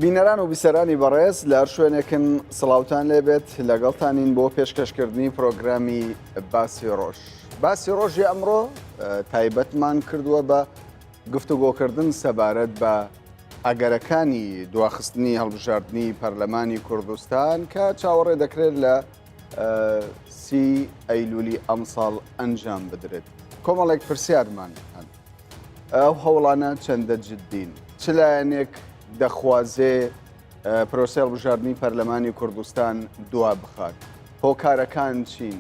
بینەران و بیسەرانی بەڕێز لە هەر شوێنێکن سڵاوتان لێبێت لەگەڵتانین بۆ پێشکەشکردنی پرۆگرامی باسی ڕۆژ. باسی ڕۆژی ئەمڕۆ تایبەتمان کردووە بە گفتوگۆکردن سەبارەت بە ئەگەرەکانی دواخستنی هەڵبژاردنی پەرلەمانی کوردستان کە چاوەڕێ دەکرێت لە سی ئەیلولی ئەمساڵ ئەنجام بدرێت. کۆمەڵێک پرسیارمان هەن. ئەو هەوڵانە چەندە جددین؟ چ لایەنێک دەخوازێ پرۆسەی هەڵبژاردنی پەرلەمانی کوردستان دوا بخات؟ هۆکارەکان چین؟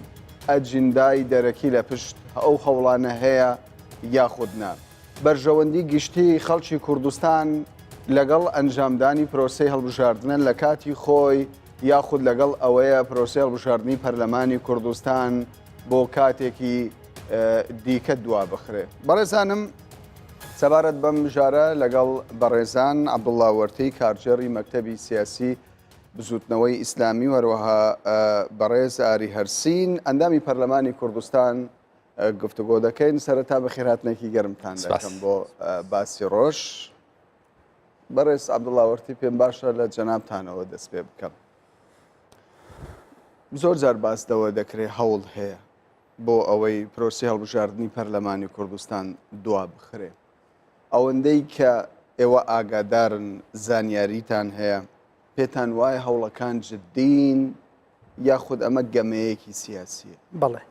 ئەجندای دەرەکی لە پشت ئەو هەوڵانە هەیە یاخود نا؟ بەرژەوەندی گشتی خەڵکی کوردستان لەگەڵ ئەنجامدانی پرۆسەی هەڵبژاردنە لە کاتی خۆی یاخود لەگەڵ ئەوەیە پرۆسەی هەڵبژاردنی پەرلەمانی کوردستان بۆ کاتێکی دیکە دوا بخرێ. بەڕێزانم سەبارەت بەم مژارە لەگەڵ بەڕێزان عەبدوڵڵا وەرتی کارگێڕی مەکتەبی سیاسی بزوتنەوەی ئیسلامی و هەروەها بەڕێز ئاری هەرسین ئەندامی پەرلەمانی کوردستان گفتوگۆ دەکەین. سەرەتا بەخێرهاتنێکی گەرمتان دەکەم بۆ باسی ڕۆژ. بەڕێز عەبدوڵڵا وەرتی پێم باشە لە جەنابتانەوە دەست پێ بکەم. زۆر جار باس لەوە دەکرێ هەوڵ هەیە بۆ ئەوەی پرۆسی هەڵبژاردنی پەرلەمانی کوردستان دوا بخرێ. ئەوەندەی کە ئێوە ئاگادارن زانیاریتان هەیە پێتان وایە هەوڵەکان جددین یاخود ئەمە گەمەیەکی سیاسیە؟ بەڵێ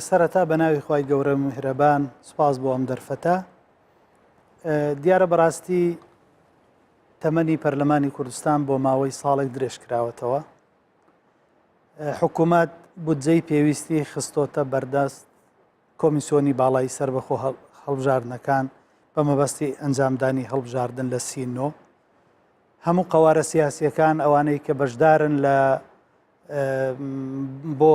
سەرەتا بە ناوی خوای گەورە میهرەبان سوپاس بۆ ئەم دەرفەتە. دیارە بەڕاستی تەمەنی پەرلەمانی کوردستان بۆ ماوەی ساڵێک درێژ کراوەتەوە. حکوومەت بودجەی پێویستی خستۆتە بەردەست کۆمیسیۆنی باڵای سەربەخۆ هەڵبژاردنەکان بە مەبەستی ئەنجامدانی هەڵبژاردن لە سینۆ. هەموو قەوارە سیاسیەکان ئەوانەی کە بەشدارن لە بۆ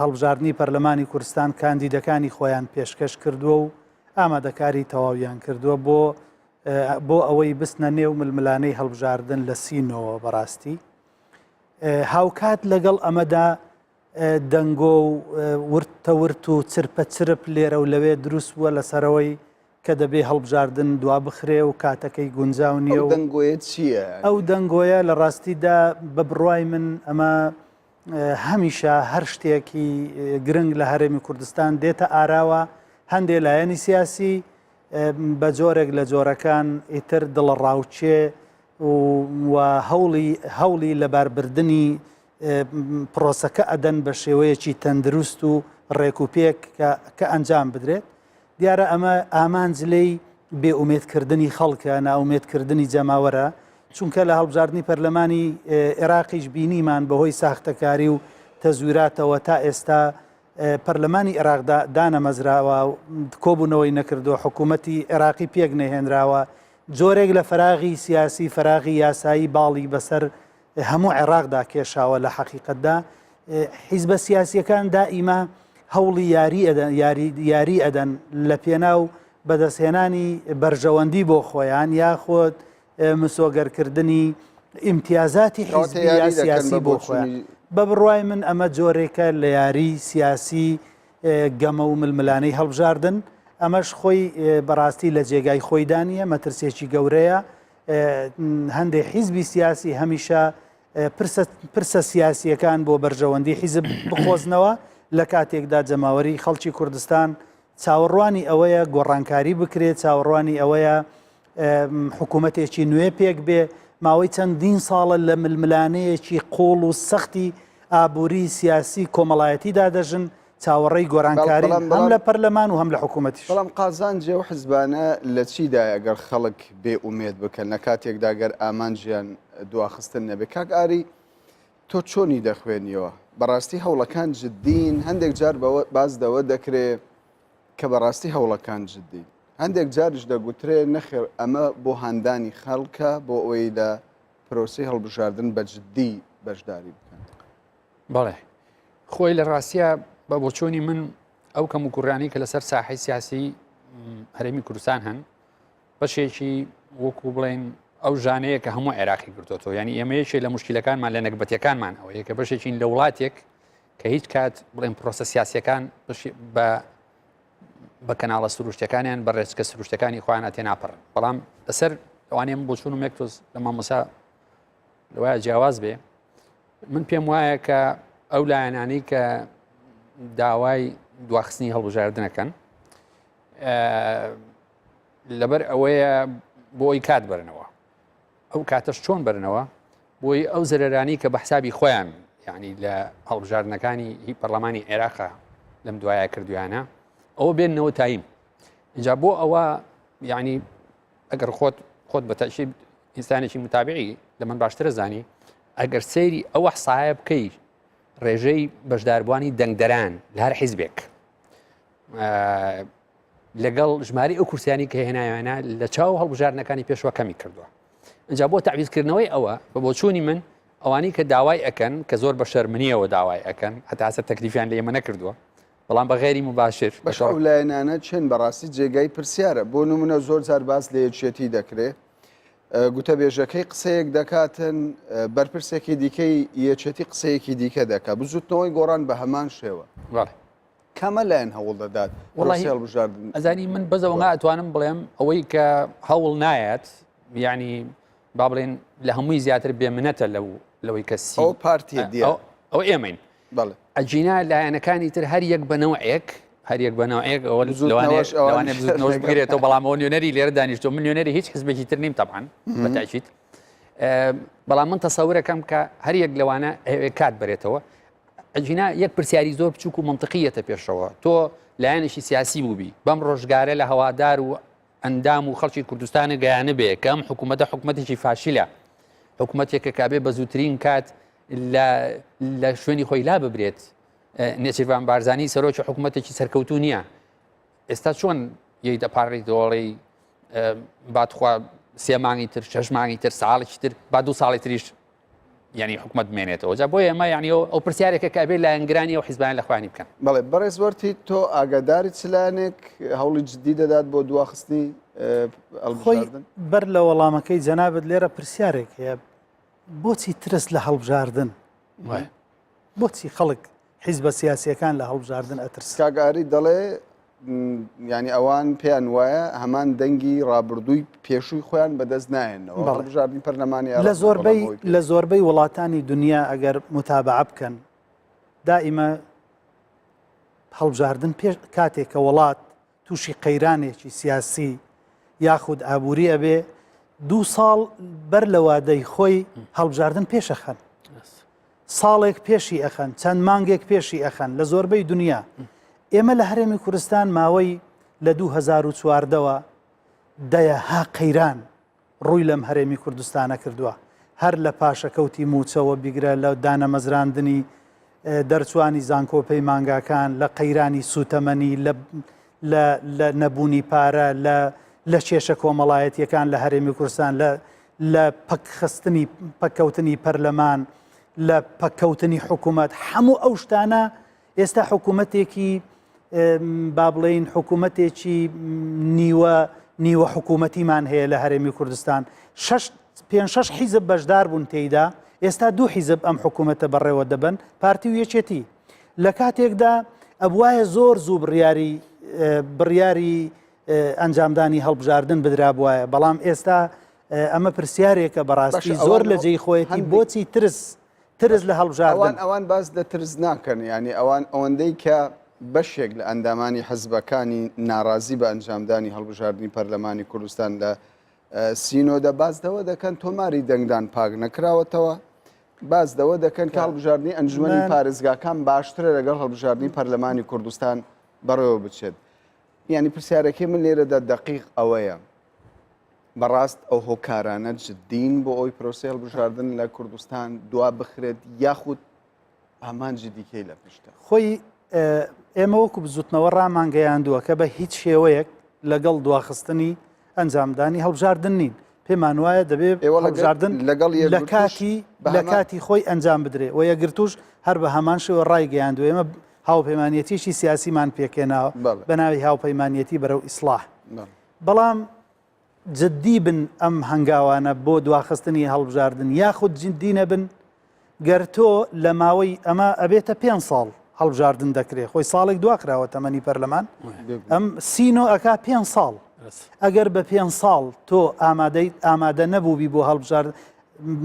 هەڵبژاردنی پەرلەمانی کوردستان کاندیدەکانی خۆیان پێشکەش کردووە و ئامادەکاری تەواویان کردووە بۆ بۆ ئەوەی بچنە نێو ململانەی هەڵبژاردن لە سینەوە بەڕاستی هاوکات لەگەڵ ئەمەدا دەنگۆ و ورتە ورت و چرپە چرپ لێرە و لەوێ دروست بووە لەسەرەوەی کە دەبێ هەڵبژاردن دوابخرێ و کاتەکەی گونجاو نییە و دەنگۆیە چییە؟ ئەو دەنگۆیە لە ڕاستیدا بە بڕوای من ئەمە هەمیشە هەر شتێکی گرنگ لە هەرێمی کوردستان دێتە ئاراوە هەندێ لایەنی سیاسی بە جۆرێک لە جۆرەکان ئیتر دڵەڕاوکێ و هەوڵی هەوڵی لەباربردنی پرۆسەکە ئەدەن بە شێوەیەکی تەندروست و ڕێک و پێک کە ئەنجام بدرێت دیارە ئەمە ئامانج لێی بێ ئومێد کردنی خەڵکە، نائومێد کردنی جەماوەرە، چونکە لە هەڵبژاردنی پەرلەمانی ئێراقیش بینیمان بەهۆی ساختەکاری و تەزویراتەوە تا ئێستا پەرلەمانی ئێراق دانەمەزراوە و کۆبوونەوەی نەکردووە، حکوومەتی ئێراقی پێک نەهێنراوە، جۆرێک لە فەراغی سیاسی، فەراغی یاسایی باڵی بەسەر هەموو عێراقدا کێشاوە لە حەقیقەتدا حیزبە سیاسیەکان دائیما هەوڵی یاری ئەدەن یاری یاری ئەدەن لە پێناو بەدەستهێنانی بەرژەوەندی بۆ خۆیان یاخود مسۆگەرکردنی ئیمتیازاتی حیزبی یا سیاسی بۆ خۆیان بە بڕوای من ئەمە جۆرێکە لە یاری سیاسی گەمە و ململانەی هەڵبژاردن ئەمەش خۆی بەڕاستی لە جێگای خۆیدا نییە مەترسێکی گەورەیە هەندێک حیزبی سیاسی هەمیشە پرسە سیاسیەکان بۆ بەرژەوەندی حیزب بقۆزنەوە لە کاتێکدا جەماوەری خەڵکی کوردستان چاوەڕوانی ئەوەیە گۆڕانکاری بکرێت چاوەڕوانی ئەوەیە حکوومەتێکی نوێ پێک بێ ماوەی چەندین ساڵە لە ململانەیەکی قوڵ و سەختی ئابووری سیاسی کۆمەڵایەتیدا دەژن چاوەڕێی گۆرانکاری هەم لە پەرلەمان و هەم لە حکوومەتیش. بەڵام قازانجی ئەو حزبانە لە چیدایە گەر خەڵک بێ ئومێد بکەن لە کاتێکدا گەر ئامانجیان دواخستن نەبێ؟ کاک ئاری تۆ چۆنی دەخوێنیەوە؟ بەڕاستی هەوڵەکان جددین؟ هەندێک جار بەوە باس دەوە دەکرێ کە بەڕاستی هەوڵەکان جددین. هەندێک جاریش دەگوترێ نەخێر ئەمە بۆ هاندانی خەڵکە بۆ ئەوەی لە پرۆسەی هەڵبژاردن بە جددی بەشداری بکەن. بەڵێ خۆی لە ڕاستە بە بۆچۆنی من ئەو کەم و کوڕیانی کە لەسەر ساحی سیاسی هەرێمی کوردستان هەن بەشێکی وەکو بڵێن ئەو ژانەیە کە هەموو عێراقی گرتوتەوە ینی ئێمە یەکێ لە مشکلەکانمان لە نەگبەتەکانمان ئەوەیە کە بەشێکین لە وڵاتێک کە هیچ کات بڵێن پرۆسە سیاسەکان بە بە کەناڵە سروشتەکانیان بە ڕێچکە سروشتەکانی خۆیان تێناپەڕن بەڵام لەسەر لەوانەیە من بۆچوونم یەک تۆز لە مامۆسا لەوایە جیاواز بێ من پێم وایە کە ئەو لایەنانەی کە داوای دواخستنی هەڵبژاردنەکەن لەبەر ئەوەیە بۆی کات بەرنەوە ئەو کاتەش چۆن بەرنەوە بۆی ئەو زەرەرانی کە بە حسابی خۆیان یعنی لە هەڵبژاردنەکانی هی پەرلەمانی عێراقا لەم دوایە کردویانە ئەوە بێنەوە تایم اینجا بۆ ئەوە یعنی ئەگەر خۆت خۆت بە تەشی ئینسانێکی متابعی لە من باشترە زانی ئەگەر سەیری ئەو حسایە بکەی ڕێژەی بەشداربووانی دەنگدەران لە هەر حیزبێک لەگەڵ ژماری ئەو کورسیانی کە هێنایانە لە چاو هەڵبژاردنەکانی پێشوە کەمی کردووە اینجا بۆ تعویزکردنەوەی ئەوە بە بۆچوونی من ئەوانی کە داوای ئەەکەن کە زۆر بە شەرمنیەوە داوای ئەەکەن هەتا تەکلیفیان لە ئێمە نەکردووە بەڵام بە غێری مباشر بەش ئەو لایەنانە چێن بەڕاستی جێگای پرسیارە بۆ نمونە زۆر جار باس لە یەکێتی دەکرێ گوتەبێژەکەی قسەیەک دەکاتن بەرپرسێکی دیکەی یەکێتی قسەیەکی دیکە دەکات بزوتنەوەی گۆڕان بە هەمان شێوە کامە لایەن هەوڵ دەدات وڵی هەڵبژاردن ئەزانی من بەزەوە ئەتوانم بڵێم ئەوەی کە هەوڵ نایەت یعنی با بڵێن لە هەمووی زیاتر بێمنەتە لەو لەوەی کە سی ئەو پارتی ئەو ئێمەین ئەگینا لایەنەکانی تر هەر یەک بە نەوعێک هەر یەک بە نەوعێک ئەوە لەوانەیە بزوتنەوەش بگرێتەوە بەڵام ئەوە نوێنەری لێرە دانیشتووە من نوێنەری هیچ حزبێکی تر نیم تەبعەن بە تاکید بەڵام من تەسەورەکەم کە هەر یەک لەوانە ئەوێ کات بەرێتەوە ئەگینا یەک پرسیاری زۆر بچووک و منطقیەتە پێشەوە تۆ لایەنێکی سیاسی بووبی بەم ڕۆژگارە لە هەوادار و ئەندام و خەڵکی کوردستانە گەیانبێ کە ئەم حکوومەتە حکوومەتێکی فاشلە حکوومەتێکە کابێ بە زووترین کات لە شوێنی خۆی لا ببرێت نێچیرڤان بارزانی سەرۆکی حکوومەتێکی سەرکەوتو نییە ئێستا چۆن یەی دەپارڕی دۆڵی باتخوا سێ مانگی تر شەش مانگی تر ساڵێکی تر با دو ساڵی تریش یعنی حکومت بمێنێتەوە جا بۆیە ئێمە یعنی ئەو پرسیارێکە کە ئەبێ لایەنگرانی ئەو حیزبان لە خۆیانی بکەن. بەڵێ بەڕێز وەرتی تۆ ئاگاداری چ لایەنێک هەوڵی جدی دەدات بۆ دواخستنی خۆی بەر لە وەڵامەکەی جەنابت لێرە پرسیارێک هەیە بۆچی ترس لە هەڵبژاردن بۆچی خەڵک حیزبە سیاسیەکان لە هەڵبژاردن ئەترسن؟ کاک ئاری دەڵێ یانی ئەوان پێیان وایە هەمان دەنگی ڕابردووی پێشووی خۆیان بەدەست نایەنەوە هەڵبژاردنی پەرلەمانی لە زۆربەی لە زۆربەی وڵاتانی دنیا ئەگەر متابعە بکەن دائیمە هەڵبژاردن پێش کاتێک کە وڵات تووشی قەیرانێکی سیاسی یاخود ئابووری ئەبێ دوو ساڵ بەر لە وادەی خۆی هەڵبژاردن پێشەخەن ساڵێک پێشی ئەخەن چەند مانگێک پێشی ئەخەن لە زۆربەی دنیا ئێمە لە هەرێمی کوردستان ماوەی لە 2014ەوە دەیەها قەیران ڕووی لەم هەرێمی کوردستانە کردووە، هەر لە پاشەکەوتی مووچەوە بیگرە لە دانەمەزراندنی دەرچوانی زانکۆ و پەیمانگاکان، لە قەیرانی سووتەمەنی، لە لە لە نەبوونی پارە، لە لە کێشە کۆمەڵایەتییەکان لە هەرێمی کوردستان، لە لە پەکخستنی پەککەوتنی پەرلەمان، لە پەککەوتنی حکوومەت، هەموو ئەو شتانە ئێستا حکوومەتێکی با بڵێین حکوومەتێکی نیوە نیوە حکوومەتیمان هەیە لە هەرێمی کوردستان شش پێ شش حیزب بەشدار بوون تێیدا ئێستا دوو حیزب ئەم حکوومەتە بەڕێوە دەبن پارتی و یەکێتی لە کاتێکدا ئەبواە زۆر زوو بڕیاری بڕیاری ئەنجامدانی هەڵبژاردن بدرابواە بەڵام ئێستا ئەمە پرسیارێکە بەڕاستی زۆر لە جێی خۆیەتی بۆچی ترس ترس لە هەڵبژاردن. ئەوان ئەوان باس لە ترس ناکەن یانی ئەوان ئەوەندەی کە بەشێک لە ئەندامانی حزبەکانی ناڕازی بە ئەنجامدانی هەڵبژاردنی پەرلەمانی کوردستان لە سینۆدە باس لەوە دەکەن تۆماری دەنگدان پاک نەکراوەتەوە باس لەوە دەکەن کە هەڵبژاردنی ئەنجومەنی پارێزگاکان باشترە لەگەڵ هەڵبژاردنی پەرلەمانی کوردستان بەڕێوە بچێت یعنی پرسیارەکەی من لێرەدا دەقیق ئەوەیە بەڕاست ئەو هۆکارانە جدین بۆ ئەوی پرۆسەی هەڵبژاردن لە کوردستان دوا بخرێت یاخود ئامانجی دیکەی لە پشتە؟ خۆی ئێمە وەکو بزوتنەوە ڕامانگەیاندووە کە بە هیچ شێوەیەک لەگەڵ دواخستنی ئەنجامدانی هەڵبژاردن نین پێمان وایە دەبێ هەڵبژاردن لەگەڵ لە کاتی لە کاتی خۆی ئەنجام بدرێ و یەکگرتوش هەر بە هەمان شێوە ڕایگەیاندوە ئێمە هاوپەیمانەتیی سیاسیمان پێکێناوە بە ناوی هاوپەیمانەتی بەرەو ئیسلاح بەڵام جدی بن ئەم هەنگاوانە بۆ دواخستنی هەڵبژاردن یاخود جدی نەبن گەر تۆ لە ماوەی ئەمە ئەبێتە پێ ساڵ هەڵبژاردن دەکرێ خۆی ساڵێک دواخراوە تەمەنی پەرلەمان ئەم سینۆ ئەک پێ ساڵ. ئەگەر بە پێ ساڵ تۆ ئامادەی ئامادە نەبووبی بۆ هەڵبژارد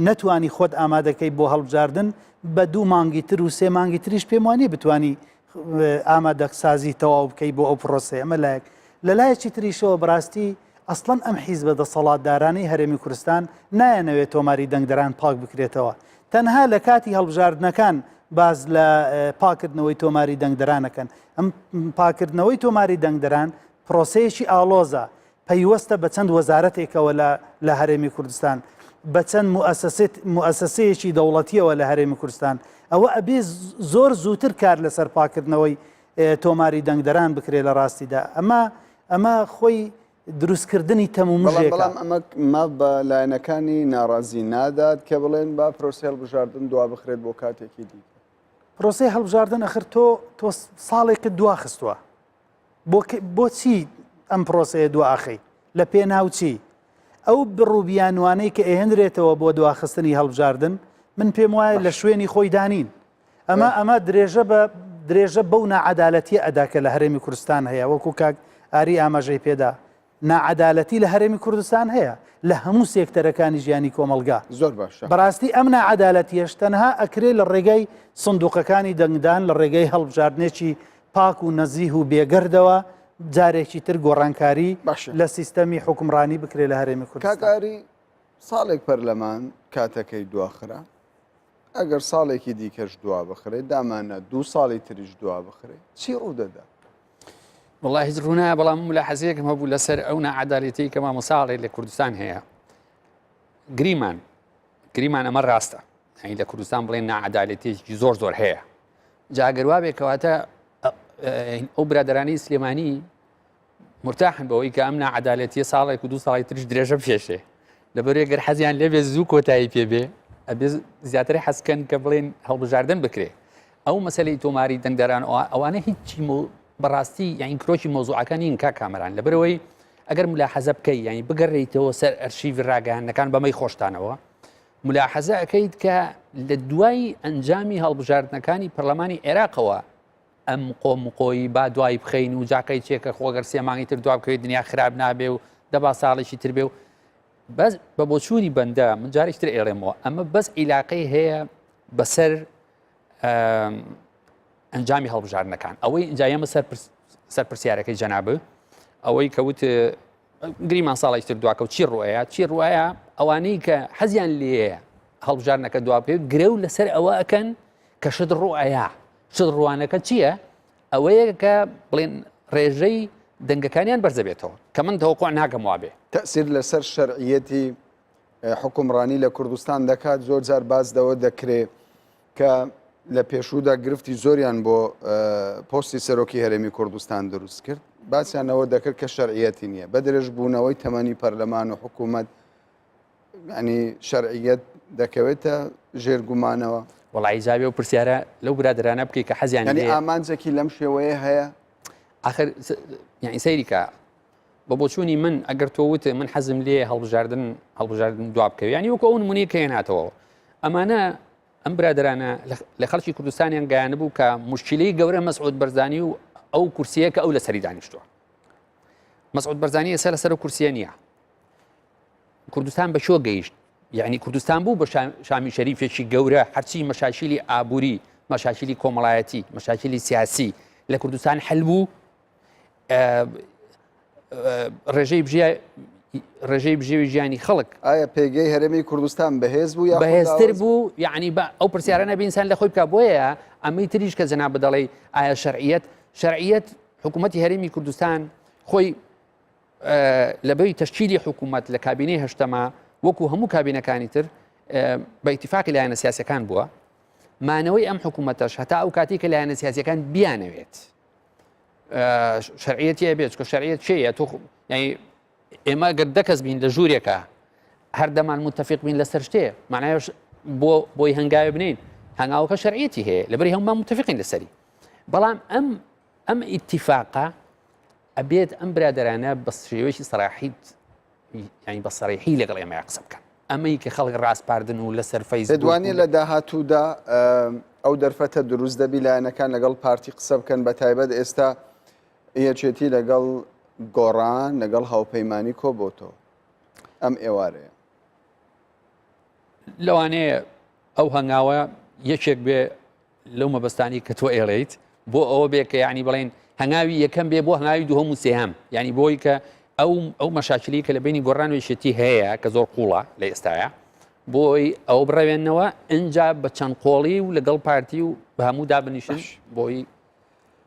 نەتوانی خۆت ئامادەکەی بۆ هەڵبژاردن بە دوو مانگی تر و سێ مانگی تریش پێم وانیە بتانی ئامادەسازی تەواو بکەی بۆ ئەو پرۆسەیە ئەمە لایەک لە لایەکی تریشەوە بەڕاستی ئەسڵەن ئەم حیزبە دەسەڵاتدارانەی هەرێمی کوردستان نایانەوێت تۆماری دەنگدەران پاک بکرێتەوە تەنها لە کاتی هەڵبژاردنەکان باز لە پاکردنەوەی تۆماری دەنگدەرانەکەن ئەم پاکردنەوەی تۆماری دەنگدەران پرۆسەیەکی ئاڵۆزە پەیوەستە بە چەند وەزارەتێکەوە لە لە هەرێمی کوردستان، بە چەند موئەسەسەیەکی دەوڵەتیەوە لە هەرێمی کوردستان، ئەوە ئەبێ زۆر زووتر کار لەسەر پاکردنەوەی تۆماری دەنگدەران بکرێت لە ڕاستیدا ئەمە ئەمە خۆی دروستکردنی تەمومژێکە. بەڵام ئەمە ماف بە لایەنەکانی ناڕازی نادات کە بڵێن با پرۆسەی هەڵبژاردن دوابخرێت بۆ کاتێکی دیکە. پرۆسەی هەڵبژاردن ئەخر تۆ تۆ ساڵێکت دواخستووە بۆچی ئەم پرۆسەیە دواخەی؟ لە پێناو چی؟ ئەو بڕ و بیانوانەی کە ئەهێنرێتەوە بۆ دواخستنی هەڵبژاردن من پێم وایە لە شوێنی خۆی دانین. ئەمە ئەمە درێژە بە درێژە بەو ناعەدالەتیە ئەدا کە لە هەرێمی کوردستان هەیە وەکو کاک ئاری ئاماژەی پێدا ناعەدالەتی لە هەرێمی کوردستان هەیە لە هەموو سێکتەرەکانی ژیانی کۆمەڵگا. زۆر باشە. بەڕاستی ئەم ناعەدالەتیەش تەنها ئەکرێ لە ڕێگای سندوقەکانی دەنگدان لە ڕێگای هەڵبژاردنێکی پاک و نەزیه و بێگەردەوە جارێکی تر گۆڕانکاری باشە. لە سیستەمی حوکمڕانی بکرێ لە هەرێمی کاک کوردستان. ئاری ساڵێک پەرلەمان کاتەکەی دواخرا ئەگەر ساڵێکی دیکەش دوا بخرێت دامانە دوو ساڵی تریش دوا بخرێت چی ڕوودەدا؟ وڵا هیچ ڕوونایە بەڵام ملاحەزەیەکم هەبوو لەسەر ئەو ناعادالەتی کە مامۆساڵێ لە کوردستان هەیە گریمان گریمان ئەمە ڕاستە هەی لە کوردستان بڵێن ناعادالەتێکی زۆر زۆر هەیە جاگەروا بێ کەواتە ئەو برادرانی سلێمانی مرتاحن بەوەی کە ئەم ناعەدالەتیە ساڵێک و دوو ساڵی تریش درێژە بکێشێ لەبەرێ گەر حەزیان لێبێ زوو کۆتایی پێ بێ ئەبێ زیاتر حەزکەن کە بڵێن هەڵبژاردن بکرێ ئەو مەسلەی تۆماری دەنگدەران ئەوانە هیچی بەڕاستی یاین کرۆکی مۆزوعەکە نین کا کامەران لەبەرەوەی ئەگەر ملاحەزە بکەی یانی بگەڕێیتەوە سەر ئەرشیوی ڕاگەیاندنەکان بەمەی خۆشتانەوە ملاحەزە ئەەکەیت کە لە دوای ئەنجامی هەڵبژاردنەکانی پەرلەمانی عێراقەوە ئەم قۆ مقۆیی با دوای بخەین و جاقەی چێکە خۆ گەر سێ مانگی تر دوا بکەوێت دنیا خراپ نابێ و دەبا ساڵێکی تر بێ و بەس بە بۆچوونی بەندە من جارێکی تر ئێڵێمەوە ئەمە بەس عیلاقەی هەیە بەسەر ئەنجامی هەڵبژاردنەکان ئەوەی ئینجا ئێمە سەر سەر پرسیارەکەی جەنابە ئەوەی کەوت گریمان ساڵێکی تر دواکەوت چی ڕوئەیە چی ڕوایە ئەوانەی کە حەزیان لێیە هەڵبژاردنەکە دوا بکەوێت گرەو لەسەر ئەوە ئەکەن کە شت ڕوئەیە شت ڕوانەکە چییە ئەوەیە کە بڵێن ڕێژەی دەنگەکانیان بەرزەبێتەوە کە من تەوەقع ناکەم وابێ. تەئسیر لەسەر شەرعیەتی حوکمڕانی لە کوردستان دەکات، زۆر جار باس لەوە دەکرێ کە لە پێشوودا گرفتی زۆریان بۆ پۆستی سەرۆکی هەرێمی کوردستان دروست کرد، باسیان لەوە دەکرد کە شەرعیەتی نییە، بە درێژبوونەوەی تەمەنی پەرلەمان و حکوومەت ینی شەرعیەت دەکەوێتە ژێر گومانەوە. وەڵی جاوێ و پرسیارە لەو برادرانە بکەی کە حەزیان ینی ئامانجێکی لەم شێوەیە هەیە آخر یعنی سەیریکە بە بۆچوونی من ئەگەر تۆ وت من حەزم لێ هەڵبژاردن هەڵبژاردن دوا بکەوێ ینی وەکو ئەو نمونەیە کە هێناتەوە ئەمانە ئەم برادرانە لە خەڵکی کوردستانیان گەیانبوو کە مشکلەی گەورە مەسعود بەرزانی و ئەو کورسیە کە ئەو لەسەری دانیشتووە مەسعود بەرزانی ئێستا لەسەر کورسیە نییە کوردستان بە چۆ گەیشت یعنی کوردستان بوو بە شامی شەریفێکی گەورە هەرچی مەشاکیلی ئابووری مەشاکیلی کۆمەڵایەتی مەشاکیلی سیاسی لە کوردستان حل بوو ڕێژەی بژیا ڕێژەی بژێوی ژیانی خەڵک ئایا پێگەی هەرێمی کوردستان بەهێز بوو یا بەهێزتر بوو یعنی بە ئەو پرسیارە نەبی ئینسان لە خۆی بکە بۆیە ئەمەی تریش کە جەناب بدەڵێ ئایا شەرعیەت شەرعیەت حکوومەتی هەرێمی کوردستان خۆی لەبەری تەشکیلی حکوومەت لە کابینەی هەشتەما وەکو هەموو کابینەکانی تر بە ئیتیفاقی لایەنە سیاسەکان بووە مانەوەی ئەم حکوومەتەش هەتا ئەو کاتی کە لایەنە سیاسەکان بیانەوێت شەرعیەتی ئەبێت چکە شەرعیەت چێە تۆ یعنی ئێمە گەر دە کەس بین لە ژوورێکە هەردەمان متفق بین لەسەر شتێ معنایش بۆ بۆی هەنگاوێ بنین هەنگاوەکە شەرعیەتی هەیە لەبەری هەمومان متفقین لەسەری بەڵام ئەم ئەم ئیتیفاقە ئەبێت ئەم برادرانە بە شێوەیەکی سەراحیت ینی بە سەریحی لەگەڵ ئێمە قسە بکەن ئەمەی کە خەڵک ڕاسپاردن و لەسەر فەیس دوانە لە داهاتوودا ئەو دەرفەتە دروست دەبی لایەنەکان لەگەڵ پارتی قسە بکەن بە تایبەت ئێستا یەکێتی لەگەڵ گۆڕان لەگەڵ هاوپەیمانی کۆبۆتەوە ئەم ئێوارەیە. لەوانەیە ئەو هەنگاوە یەکێک بێ لەو مەبەستانی کە تۆ ئێڵێیت بۆ ئەوە بێ کە یعنی بڵێن هەنگاوی یەکەم بێ بۆ هەنگاوی دووەم و سێهەم یعنی بۆی کە ئەو ئەو مەشاکلی کە لە بینی گۆڕان و یەکێتی هەیە کە زۆر قوڵە لە ئێستاە بۆی ئەو بڕەوێنەوە ئینجا بە چەند قۆڵی و لەگەڵ پارتی و بە هەموو دابنیشن بۆی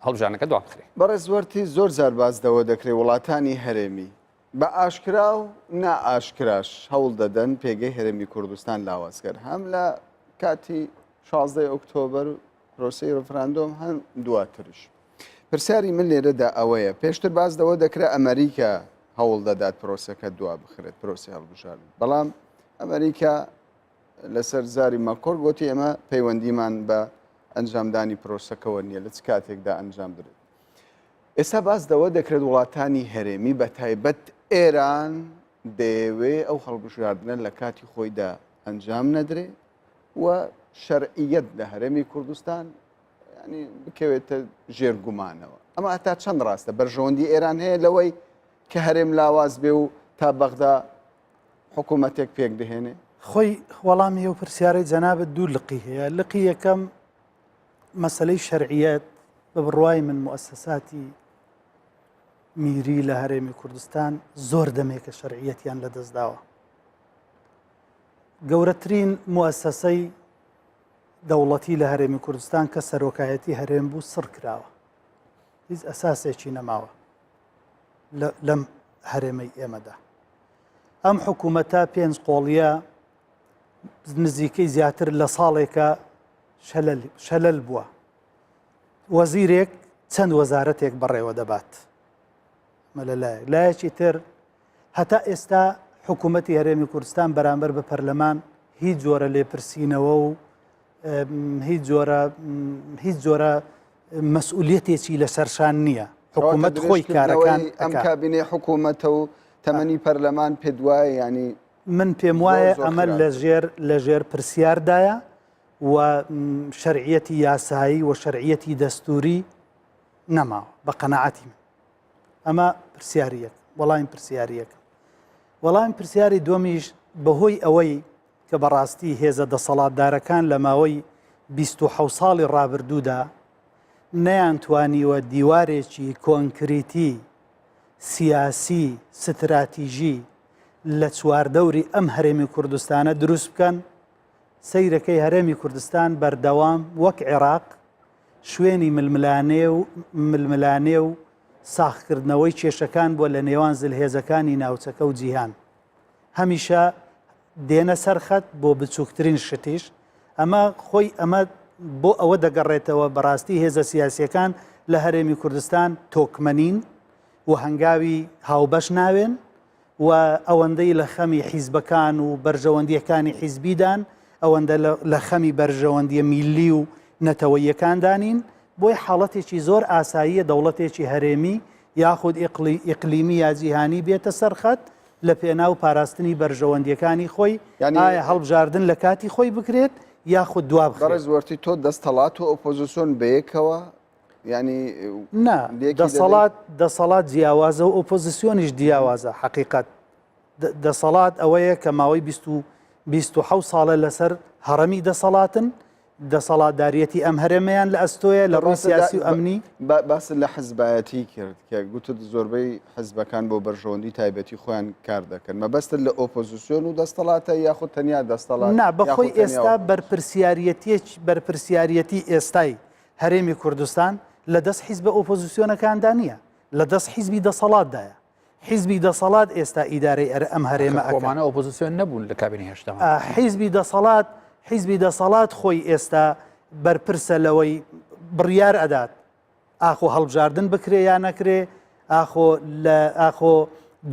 هەڵبژانەکە دوا بخرێ. بەڕێز وەرتی زۆر جار باس لەوە دەکرێت وڵاتانی هەرێمی بە ئاشکرا و نا ئاشکراش هەوڵ دەدەن پێگەی هەرێمی کوردستان لاواز کەن هەم لە کاتی 16 ئۆکتۆبەر و پرۆسەی ڕفراندۆم هەم دواترش. پرسیاری من لێرەدا ئەوەیە پێشتر باس لەوە دەکرا ئەمریکا هەوڵ دەدات پرۆسەکە دوا بخرێت پرۆسی هەڵبژاردن بەڵام ئەمریکا لەسەر زاری مەکۆر گوتی ئێمە پەیوەندیمان بە ئەنجامدانی پرۆسەکەوە نییە لە چ کاتێکدا ئەنجام درێت ئێستا باس لەوە دەکرێت وڵاتانی هەرێمی بە تایبەت ئێران دەیەوێ ئەو هەڵبژاردنە لە کاتی خۆیدا ئەنجام نەدرێ و شەرعیەت لە هەرێمی کوردستان ینی بکەوێتە ژێر گومانەوە ئەمە هەتا چەند ڕاستە بەرژەوەندی ئێران هەیە لەوەی کە هەرێم لاواز بێ و تا بەغدا حکوومەتێک پێک بهێنێ؟ خۆی وەڵامی ئەو پرسیارەی جەنابت دوو لقی هەیە لقی یەکەم مەسلەی شەرعیەت بە بڕوای من موسەساتی میری لە هەرێمی کوردستان زۆر دەمێکە شەرعیەتیان لەدەستداوە گەورەترین موسەسەی دەوڵەتی لە هەرێمی کوردستان کە سەرۆکایەتی هەرێم بوو سڕ کراوە هیچ ئەساسێکی نەماوە لەم هەرێمەی ئێمەدا ئەم حکوومەتە پێنج قۆڵیە نزیکەی زیاتر لە ساڵێکە شەلەل بووە وەزیرێک چەند وەزارەتێک بەڕێوە دەبات مەلە لایەک لایەکی تر هەتا ئێستا حکوومەتی هەرێمی کوردستان بەرامبەر بە پەرلەمان هیچ جۆرە لێپرسینەوە و هیچ جۆرە هیچ جۆرە مەسئولیەتێکی لەسەر شان نییە حکوومەت خۆی کارەکان ئەم کابینەی حکوومەتە و تەمەنی پەرلەمان پێ وایە ینی من پێم وایە ئەمە لەژێر لەژێر پرسیاردایە و شەرعیەتی یاسایی و شەرعیەتی دەستوری نەماوە بە قەنەعەتی من ئەمە پرسیاری یەک وەڵامی پرسیاری یەکەم وەڵامی پرسیاری دووەمیش بەهۆی ئەوەی کە بەڕاستی هێزە دەسەڵاتدارەکان لە ماوەی 27 ساڵی ڕابردوودا نەیانتوانیوە دیوارێکی کۆنکریتی سیاسی ستراتیژی لە چواردەوری ئەم هەرێمی کوردستانە دروست بکەن، سەیرەکەی هەرێمی کوردستان بەردەوام وەک عێراق شوێنی ململانێ و ململانێ و ساغکردنەوەی کێشەکان بووە لە نێوان زلهێزەکانی ناوچەکە و جیهان. هەمیشە دێنە سەر خەت بۆ بچووکترین شتیش، ئەمە خۆی ئەمە بۆ ئەوە دەگەڕێتەوە بەڕاستی هێزە سیاسییەکان لە هەرێمی کوردستان تۆکمەنین و هەنگاوی هاوبەش ناوێن و ئەوەندەی لە خەمی حیزبەکان و بەرژەوەندییەکانی حیزبیدان ئەوەندە لە خەمی بەرژەوەندییە میللی و نەتەوەییەکاندا نین، بۆیە حاڵەتێکی زۆر ئاساییە دەوڵەتێکی هەرێمی یاخود ئیقلیمی یا جیهانی بێتە سەر خەت لە پێناو پاراستنی بەرژەوەندییەکانی خۆی، ئایا هەڵبژاردن لە کاتی خۆی بکرێت یاخود دوا بخرێت. بەڕێز وەرتی تۆ دەستەڵات و ئۆپۆزیسیۆن بەیەکەوە یانی نا دەسەڵات دەسەڵات جیاوازە و ئۆپۆزیسیۆنیش دیاوازە حەقیقەت دەسەڵات ئەوەیە کە ماوەی 27 ساڵە لەسەر هەڕەمی دەسەڵاتن دەسەڵاتداریەتی ئەم هەرێمەیان لە ئەستۆیە لە ڕووی سیاسی و ئەمنی. باست لە حزبایەتی کرد کە گوتت زۆربەی حزبەکان بۆ بەرژەوەندی تایبەتی خۆیان کار دەکەن مەبەستت لە ئۆپۆزیسیۆن و دەستەڵاتە یاخود تەنیا دەستەڵات نا بەخۆی ئێستا بەرپرسیاریەتی ئێستای هەرێمی کوردستان لە دەست حیزبە ئۆپۆزیسیۆنەکاندا نییە لە دەست حیزبی دەسەڵاتدایە حیزبی دەسەڵات ئێستا ئیدارەی ئەر ئەم هەرێمە ئەکات. خۆمانە ئۆپۆزیسیۆن نەبوون لە کابینەی هەشتەما. حیزبی دەسەڵات حیزبی دەسەڵات خۆی ئێستا بەرپرسە لەوەی بڕیار ئەدات ئاخۆ هەڵبژاردن بکرێ یا نەکرێ، ئاخۆ لە ئاخۆ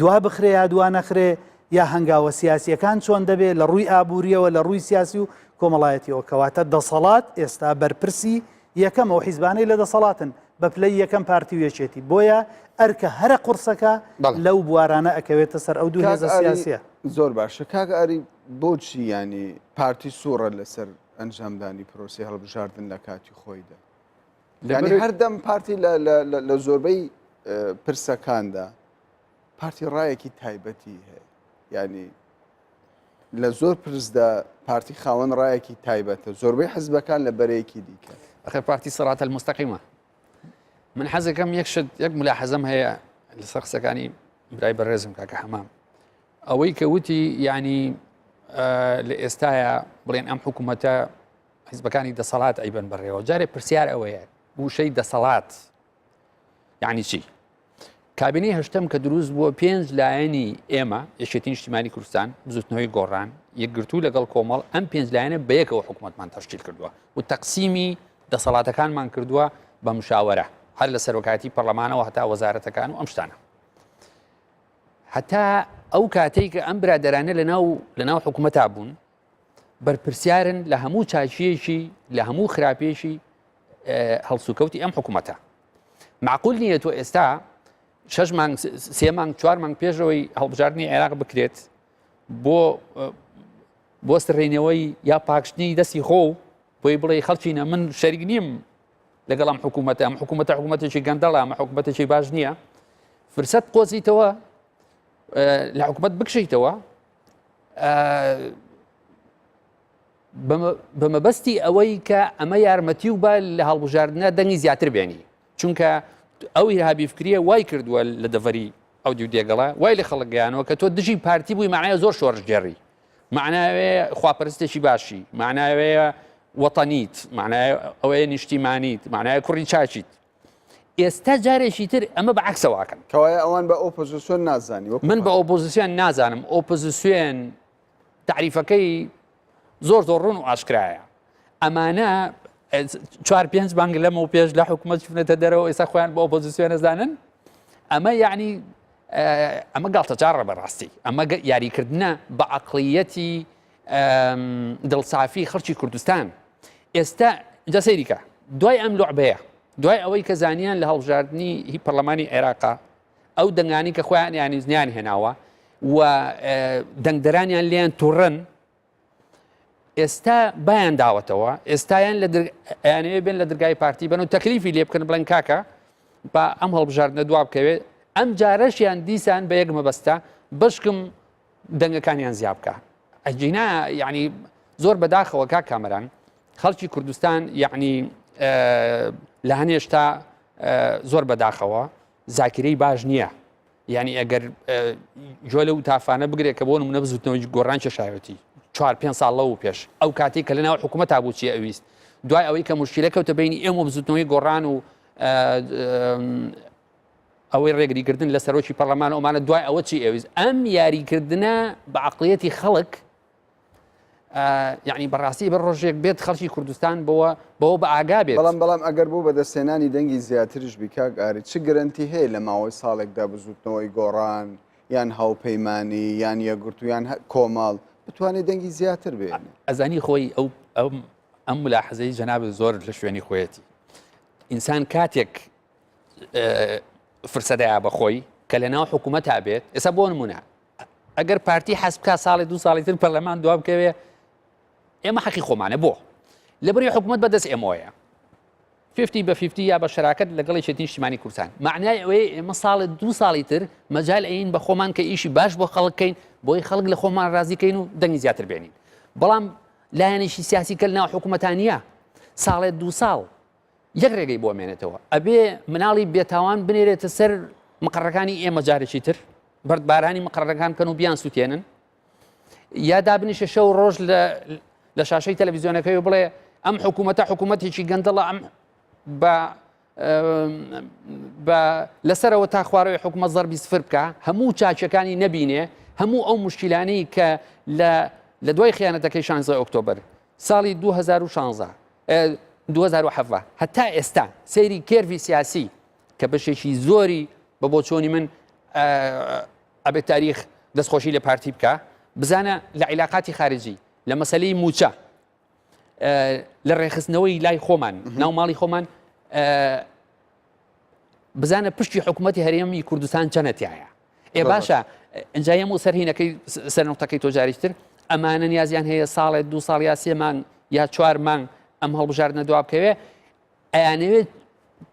دوا بخرێ یا دوا نەخرێ، یا هەنگاوە سیاسییەکان چۆن دەبێ لە ڕووی ئابوورییەوە لە ڕووی سیاسی و کۆمەڵایەتیەوە کەواتە دەسەڵات ئێستا بەرپرسی یەکەم ئەو حیزبانەی لە دەسەڵاتن بە پلەی یەکەم پارتی و یەکێتی بۆیە ئەرکە هەرە قوڕسەکە لەو بوارانە ئەکەوێتە سەر ئەو دوو هێزە سیاسیە. زۆر باشە کاک ئاری بۆچی ینی پارتی سوڕە لەسەر ئەنجامدانی پرۆسی هەڵبژاردن لە کاتی خۆیدا یعنی هەردەم پارتی لە زۆربەی پرسەکاندا. پارتی ڕایەکی تایبەتی هەیە یعنی لە زۆر پرسدا پارتی خاوەن ڕایەکی تایبەتە زۆربەی حزبەکان لە بەرەیەکی دیکە. ئەخر پارتی صراط المستقیمە من حەزەکەم یەک شت یەک ملاحەزەم هەیە لەسەر قسەکانی برای بەڕێزم کاکە حەمام ئەوەی کە وتی یعنی لە ئێستاە بڵێن ئەم حکوومەتە حیزبەکانی دەسەڵات ئەیبەن بەڕێوە جارێ پرسیار ئەوەیە وشەی دەسەڵات یعنی چی کابینەی هەشتەم کە دروست بووە پێنج لایەنی ئێمە یەکێتی نیشتیمانی کوردستان بزوتنەوەی گۆڕان یەکگرتوو لەگەڵ کۆمەڵ ئەم پێنج لایەنە بەیەکەوە حکوومەتمان تەشکیل کردووە و تەقسیمی دەسەڵاتەکانمان کردووە بە مشاوەرە هەر لە سەرۆکایەتی پەرلەمانەوە هەتا وەزارەتەکان و ئەم شتانە هەتا ئەو کاتێک کە ئەم برادەرانە لەناو لەناو حکوومەتا بوون بەرپرسیارن لە هەموو چاکیەکی لە هەموو خراپێکی هەڵسوکەوتی ئەم حکوومەتە معقول نییە تۆ ئێستا شش مانگ سێ مانگ چوار مانگ پێشەوەی هەڵبژاردننی عێراق بکرێت بۆ بۆ سڕینەوەی یا پاکشتنی دەستی خۆ بۆی بڵێ خەڵکینە من شەریک نیم لەگەڵ ئەم حکوومەتە ئەم حکوومەتە حکوومەتێکی گەندەڵە ئەمە حکوومەتێکی باش نییە فرسەت قۆزیتەوە لە حکوومەت بکشیتەوە بە مەبەستی ئەوەی کە ئەمە یارمەتی و با لە هەڵبژاردنە دەنگی زیاتر بێنی چونکە ئەو ئیرهابی فکریە وای کردووە لە دەڤەری ئەو دیو دێگەڵە وای لە خەڵک گەیانەوە کە تۆ دژی پارتی بووی معنای زۆر شۆڕشگێڕی معناوێ خواپەرستێکی باشی معناوێ وەتەنیت معنای ئەوەیە نیشتیمانیت معنای کوڕی چاچیت ئێستا جارێکی تر ئەمە بە عکسەواکەن کەوایە ئەوان بە ئۆپۆزیسیۆن نازانی من بە ئۆپۆزیسیۆن نازانم ئۆپۆزیسیۆن تەعریفەکەی زۆر زۆر ڕوون و ئاشکرایە ئەمانە چوار پێنج بانگ لەمە و پێش لە حکوومەت چونەتە دەرەوە ئێستا خۆیان بە ئۆپۆزیسیۆن نەزانن ئەمە یعنی ئەمە گاڵتەجاڕە بەڕاستی ئەمە یاریکردنە بە عقلیەتی دڵسافی خەڵکی کوردستان ئێستا جا سەیریکە دوای ئەم لعبەیە دوای ئەوەی کە زانیان لە هەڵبژاردننی هی پەرلەمانی عێراقا ئەو دەنگانی کە خۆیان یانیزنیان هێناوە و دەنگدەرانیان لێیان تووڕن ئێستا بایان داوەتەوە ئێستایان لە ئەیانەوێ بێن لە دەرگای پارتی بن و تەکلیفی لێ بکەن بڵێن کاکە با ئەم هەڵبژاردنە دوا بکەوێت ئەم جارەشیان دیسان بە یەک مەبەستە بەشکم دەنگەکانیان زیا بکە ئەگینا یعنی زۆر بەداخەوە کاک کامەران خەڵکی کوردستان یعنی لە هەنێشتا زۆر بەداخەوە زاکرەی باش نییە یعنی ئەگەر گوێ لەو تافانە بگرێت کە بۆ نمونە بزوتنەوەی گۆڕان کێشاوێتی چوار پێ ساڵ لەو پێش ئەو کاتێک کە لەناو حکوومەت تا بوو چی ئەویست دوای ئەوەی کە مشکلە کەوتە بینی ئێمە بزوتنەوەی گۆڕان و ئەوەی ڕێگریکردن لە سەرۆکی پەرلەمان ئەومانە دوای ئەوە چی ئەویست ئەم یاریکردنە بە عقلیەتی خەڵک یعنی بەڕاستی بە ڕۆژێک بێت خەڵکی کوردستان بەوە بەوە بە ئاگا بێت بەڵام بەڵام ئەگەر بۆ بەدەستێنانی دەنگی زیاترش بیکاک ئاری چ گرنتی هەیە لە ماوەی ساڵێکدا بزوتنەوەی گۆڕان یان هاوپەیمانی یان یەکگرتوو یان کۆمەڵ بتوانێت دەنگی زیاتر بێنێ ئەزانی خۆی ئەو ئەم ئەم ملاحەزەی جەنابت زۆر لە شوێنی خۆیەتی ئینسان کاتێک فرسەدەیە بە خۆی کە لە ناو حکوومەت بێت ئێستا بۆ نمونە ئەگەر پارتی حەز بکا ساڵی دو ساڵی تر پەرلەمان دوا بکەوێ ئێمە حەقی خۆمانە بۆ لەبری حکوومەت بەدەست ئێمەوەیە 50 بە 50 یا بە شراکەت لەگەڵ یەکێتی نیشتیمانی کوردستان معنای ئەوەیە ئێمە ساڵی دو ساڵی تر مەجال ئەین بە خۆمان کە ئیشی باش بۆ خەڵک کەین بۆی خەڵک لە خۆمان ڕازی کەین و دەنگی زیاتر بێنین بەڵام لایەنێکی سیاسی کە ناو حکوومەتانە ساڵێ دو ساڵ یەک ڕێگەی بۆ ئەمێنێتەوە ئەبێ مناڵی بێتاوان بنێرێتە سەر مقڕەکانی ئێمە جارێکی تر بەردبارانی مقڕەکان بکەن و بیان سووتێنن یا دابنیشە شەو ڕۆژ لە شاشەی تەلەڤیزیۆنەکەی و بڵێ ئەم حکوومەتە حکوومەتێکی گەندەڵە ئەم بە بە لەسەرەوە تا خوارەوەی حکومە زەربی سفر بکە هەموو چاچەکانی نەبینێ هەموو ئەو مشکلانەی کە لە لە دوای خیانەتەکەی 16 ئۆکتۆبر ساڵی 2016 2017 هەتا ئێستا سەیری curve ی سیاسی کە بەشێکی زۆری بە بۆچۆنی من ئەبێت تاریخ دەستخۆشی لە پارتی بکە بزانە لە عیلاقاتی خارجی لە مەسلەی موچە لە ڕێخستنەوەی لای خۆمان ناو ماڵی خۆمان بزانە پشتی حکوومەتتی هەرێمی کوردستان چەنەتیایە ئێ باشە ئینجا یەم و سەر هینەکەی سەر نقطەکەی تۆ جاریشتر ئەمانە نیازیان هەیە ساڵێ دو ساڵ یا سێ مانگ یا چوار مانگ ئەم هەڵبژاردنە دوا بکەوێ ئەیانەوێت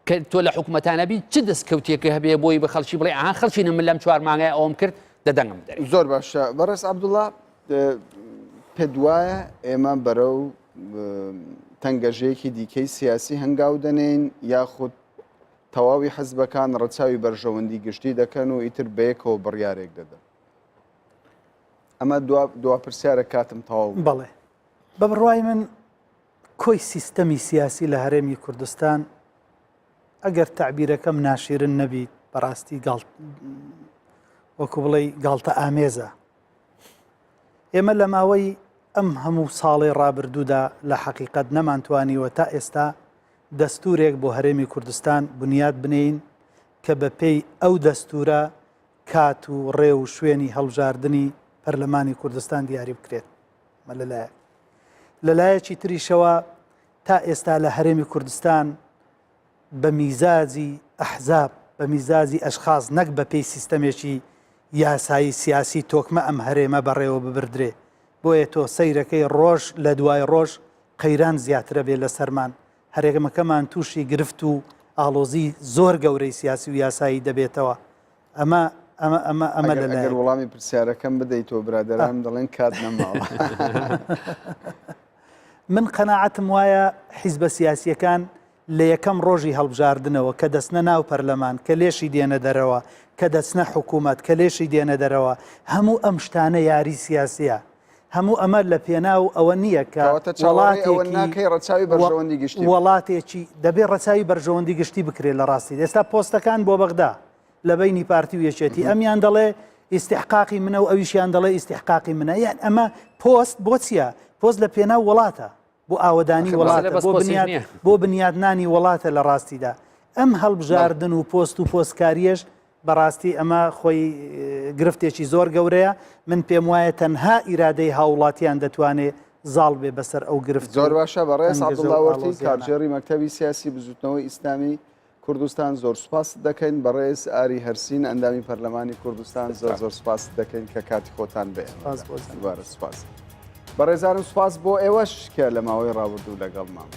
کە تۆ لە حکوومەتانە بی چ دەستکەوتێکە هەبێ بۆی بە خەڵکی بڵێ ئاها خەڵکینە من لەم چوار مانگای ئەوم کرد دەدەنگم دەرێ. زۆر باشە بەڕێز عەبدوڵا پێت وایە ئێمە بەرەو تەنگەژەیەکی دیکەی سیاسی هەنگاو دەنێین یاخود تەواوی حزبەکان ڕەچاوی بەرژەوەندی گشتی دەکەن و ئیتر بەیەکەوە بڕیارێک دەدەن ئەمە دوا پرسیارە کاتم تەواو بەڵێ بە بڕوای من کۆی سیستەمی سیاسی لە هەرێمی کوردستان ئەگەر تەعبیرەکەم ناشیرن نەبیت بەڕاستی گاڵ وەکو بڵێ گاڵتە ئامێزە ئێمە لە ماوەی ئەم هەموو ساڵی ڕابردوودا لە حەقیقەت نەمانتوانیوە تا ئێستا دەستورێک بۆ هەرێمی کوردستان بنیات بنێین کە بە پێی ئەو دەستورە کات و ڕێ و شوێنی هەڵبژاردنی پەرلەمانی کوردستان دیاری بکرێت لەلایەک لەلایەکی تریشەوە تا ئێستا لە هەرێمی کوردستان بە میزاجی ئەحزاب، بە میزاجی ئەشخاس نەک بە پێی سیستەمێکی یاسایی سیاسی تۆکمە ئەم هەرێمە بەڕێوە ببردرێ. بۆیە تۆ سەیرەکەی ڕۆژ لە دوای ڕۆژ قەیران زیاترە بێ لە سەرمان، هەرێمەکەمان تووشی گرفت و ئاڵۆزی زۆر گەورەی سیاسی و یاسایی دەبێتەوە. ئەمە ئەمە ئەمە ئەمە لە ئەگەر وەڵامی پرسیارەکەم بدەیتەوە برادەرانم دەڵێن کات نەماوە. من قەناعەتم وایە حیزبە سیاسییەکان لە یەکەم ڕۆژی هەڵبژاردنەوە کە دەچنە ناو پەرلەمان، کە لێشی دێنە دەرەوە، کە دەچنە حکوومەت، کە لێشی دێنە دەرەوە، هەموو ئەم شتانە یاری سیاسییە. هەموو ئەمە لە پێناو ئەوە نییە کە کەواتە چاوەڕێی ئەوە ناکەی ڕەچاوی بەرژەوەندی گشتی بکرێت؟ وڵاتێکی دەبێ ڕەچاوی بەرژەوەندی گشتی بکرێت لە ڕاستیدا. ئێستا پۆستەکان بۆ بەغدا لە بەینی پارتی و یەکێتی ئەمیان دەڵێ ئیستحقاقی منە و ئەویشیان دەڵێ ئیستحقاقی منە یان ئەمە پۆست بۆ چییە؟ پۆست لە پێناو وڵاتە بۆ ئاوەدانی وڵاتە بۆ بنیاد بۆ بنیادنانی وڵاتە لە ڕاستیدا ئەم هەڵبژاردن و پۆست و پۆستکاریەش بەڕاستی ئەمە خۆی گرفتێکی زۆر گەورەیە من پێم وایە تەنها ئیرادەی هاوڵاتیان دەتوانێ زاڵ بێ بەسەر ئەو گرفت زۆر باشە بەڕێز عەبدوڵا وەرتی کارگێڕی مەکتەبی سیاسی بزوتنەوەی ئیسلامی کوردستان زۆر سوپاست دەکەین بەڕێز ئاری هەرسین ئەندامی پەرلەمانی کوردستان زۆر زۆر سوپاست دەکەین کە کاتی خۆتان بێ سوپاس بەڕێزانم سوپاس بۆ ئێوەش کە لە ماوەی ڕابردوو لەگەڵمان.